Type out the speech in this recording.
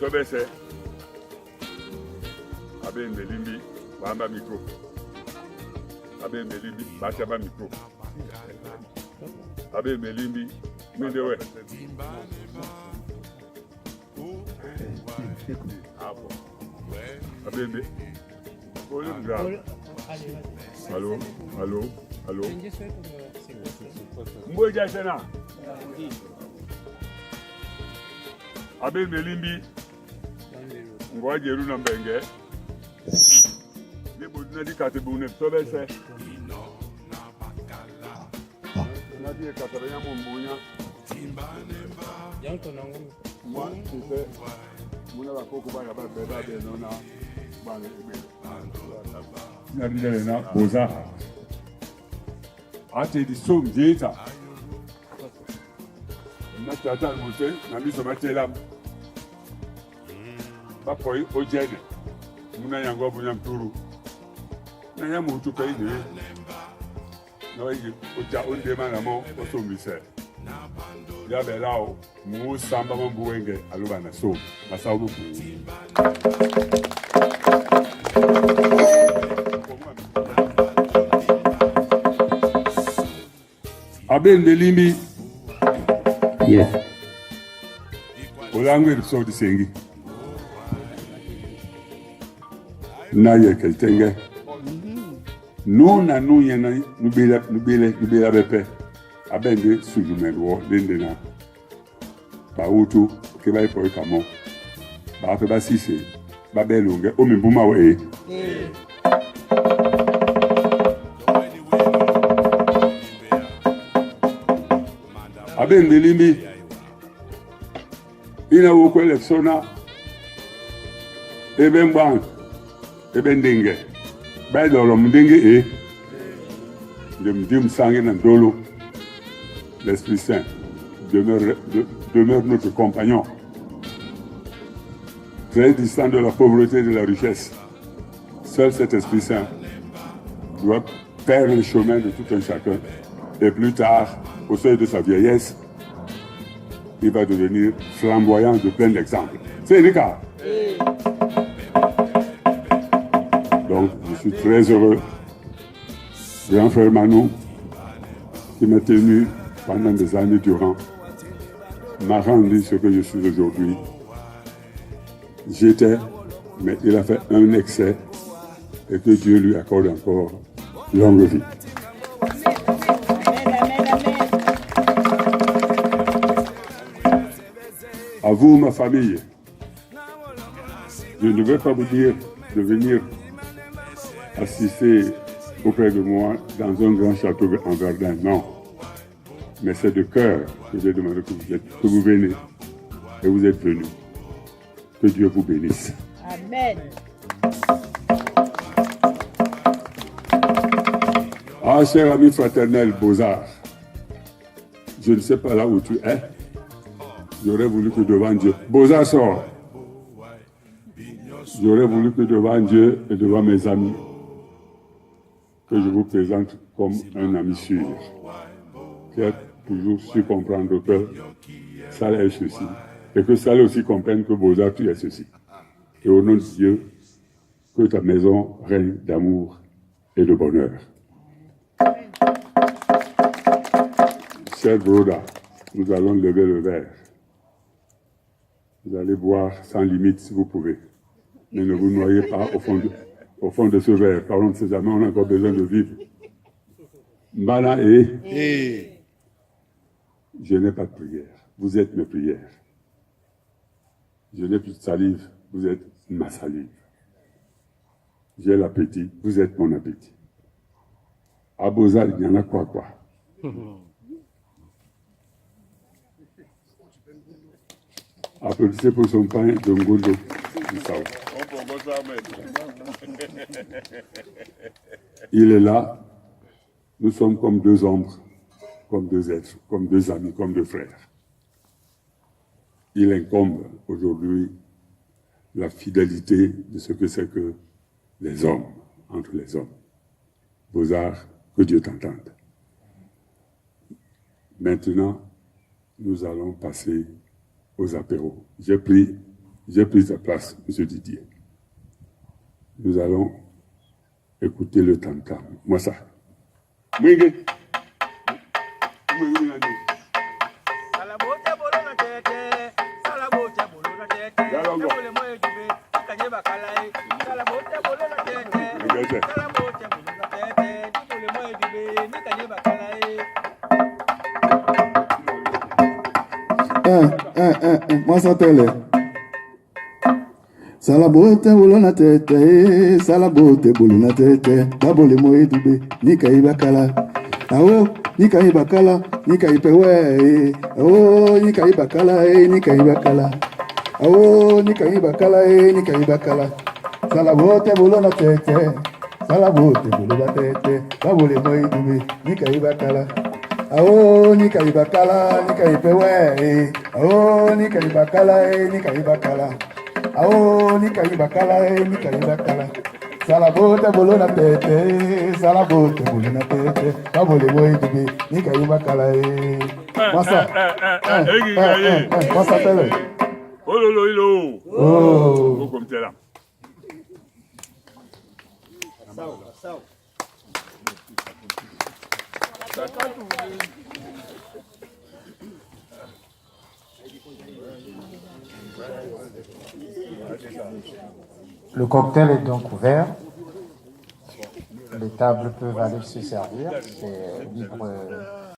Biso bese abende limbi bamba micro, abende limbi batia ba micro, abende limbi mende we. Ah bon. Abende. Volume grave. Allô, allô, allô. Mboja sena. Abende limbi ngwa jeru na mbenge. Ni bodina di kate bune biso bese. Na di kate benya mumbunya. Moi, tu sais, muna bakoko bana ba beba benona bana ebele. Na ndele na boza. Ate di som jeta. Na tata mote na miso matela. Bapoi ojene. Muna yango bunya mturu. Na ya mutu pe ni. Na oyi oja onde mana mo osomise. Ya belao mu samba mambuwenge aluba na so. Masawu bu. Abende limbi Yeah. Olango episode sengi. Na ye keltenge. No na no ye na nubela nubele nubela bepe. Abende sujumelwo lende na. Ba utu ke ba ipo kamo. Ba fe ba sise. Ba belunge o mimbuma we. Abende limbi. Ina woko eleksona. Ebe mgban. Ebe ndenge. Ba dolo ndenge e. Ndem dim sange na ndolo. L'Esprit Saint demeure notre compagnon. Très distant de la pauvreté et de la richesse. Seul cet Esprit Saint doit faire le chemin de tout un chacun. Et plus tard, au seuil de sa vieillesse, il va devenir flamboyant de plein d'exemples. C'est le cas. Donc, je suis très heureux. Grand frère Manou, qui m'a tenu pendant des années durant, m'a rendu ce que je suis aujourd'hui. J'étais, mais il a fait un excès et que Dieu lui accorde encore longue vie. Amen, amen, amen. À vous, ma famille, je ne vais pas vous dire de venir assister auprès de moi dans un grand château en Verdun, non. Mais c'est de cœur que j'ai demandé que vous venez. Et vous êtes venus. Que Dieu vous bénisse. Amen. Ah, cher ami fraternel Beaux-Arts, je ne sais pas là où tu es. J'aurais voulu que devant Dieu. Beaux-Arts sort. J'aurais voulu que devant Dieu et devant mes amis, que je vous présente comme un ami sûr, qui a toujours su comprendre que ça est ceci, et que ça aussi comprenne que Beaux-Arts, tu es ceci. Et au nom de Dieu, que ta maison règne d'amour et de bonheur. Cher Broda, nous allons lever le verre. Vous allez boire sans limite si vous pouvez. Mais ne vous noyez pas au fond de ce verre, car on ne sait jamais, on a encore besoin de vivre. Mbana et je n'ai pas de prière. Vous êtes mes prières. Je n'ai plus de salive, vous êtes ma salive. J'ai l'appétit, vous êtes mon appétit. À Bozal, il y en a quoi quoi. Applaudissez pour son pain de Ngondo. Il est là. Nous sommes comme deux ombres, comme deux êtres, comme deux amis, comme deux frères. Il incombe aujourd'hui la fidélité de ce que c'est que les hommes, entre les hommes. Beaux-Arts, que Dieu t'entende. Maintenant, nous allons passer aux apéros. J'ai pris J'ai pris sa place, Monsieur Didier. Nous allons écouter le tam-tam. Moi, ça. Mwingi. Un, un, un, un. Moi, ça t'aile. Salabote bolona tete, salabote bolona tete, babole moye dube, nika ibakala. Awo, nika ibakala, nika ipewe, awo, nika ibakala, nika ibakala. Awo, nika ibakala, nika ibakala. Salabote bolona tete, salabote bolona tete, babole moye dube, nika ibakala. Awo, nika ibakala, nika ipewe, awo, nika ibakala, nika ibakala. Awo, nika ibakala, nika ibakala. Salabote bolona tete, salabote bolona tete, babole moye dube, nika ibakala. Massa. Massa tele. Oh lolo ilo. Oh. Comme t'es là. Le cocktail est donc ouvert. Les tables peuvent aller se servir. C'est libre.